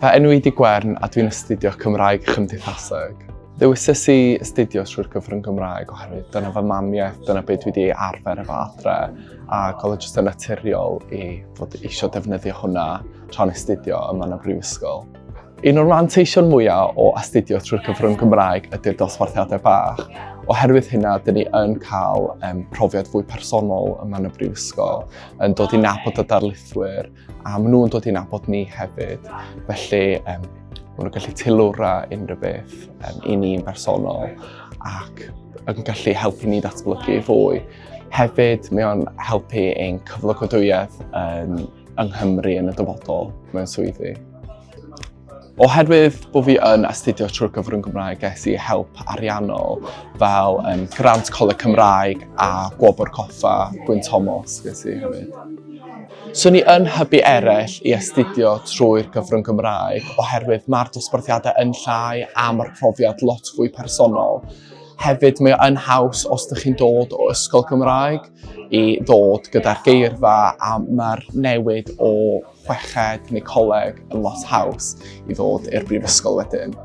Fy enw i 'di Gwern a dwi'n astudio Cymraeg a Chymdeithaseg. Ddewisais i astudio trwy'r gyfrwng Gymraeg oherwydd dyna fy mamiaith, dyna be dwi wedi ei arfer efo adre, ac oedd o jyst yn naturiol i fod eisiau defnyddio hwnna tra'n astudio yma yn y brifysgol. Un o'r manteision mwyaf o astudio trwy'r cyfrwng Gymraeg ydy'r dosbarthiadau bach. Oherwydd hynna, dyn ni yn cael um, profiad fwy personol yma yn y brifysgol, yn dod i nabod y darlithwyr, a maen nhw'n dod i nabod ni hefyd. Felly, um, maen nhw'n gallu teilwra unrhyw beth um, i ni'n bersonol ac yn gallu helpu ni ddatblygu fwy. Hefyd, mae o'n helpu ein cyflogadwyedd yn, yng Nghymru yn y dyfodol mewn swyddi. Oherwydd bod fi yn astudio trwy'r gyfrwng Gymraeg, ges i help ariannol fel um, grant Coleg Cymraeg a Gwobr Coffa Gwyn Thomas ges i hefyd. Swn i yn hybu eraill i astudio trwy'r gyfrwng Gymraeg oherwydd mae'r dosbarthiadau yn llai a mae'r profiad lot fwy personol. Hefyd mae o yn haws os ydych chi'n dod o ysgol Gymraeg i ddod gyda'r geirfa a mae'r newid o chweched neu coleg yn lot haws i ddod i'r brifysgol wedyn.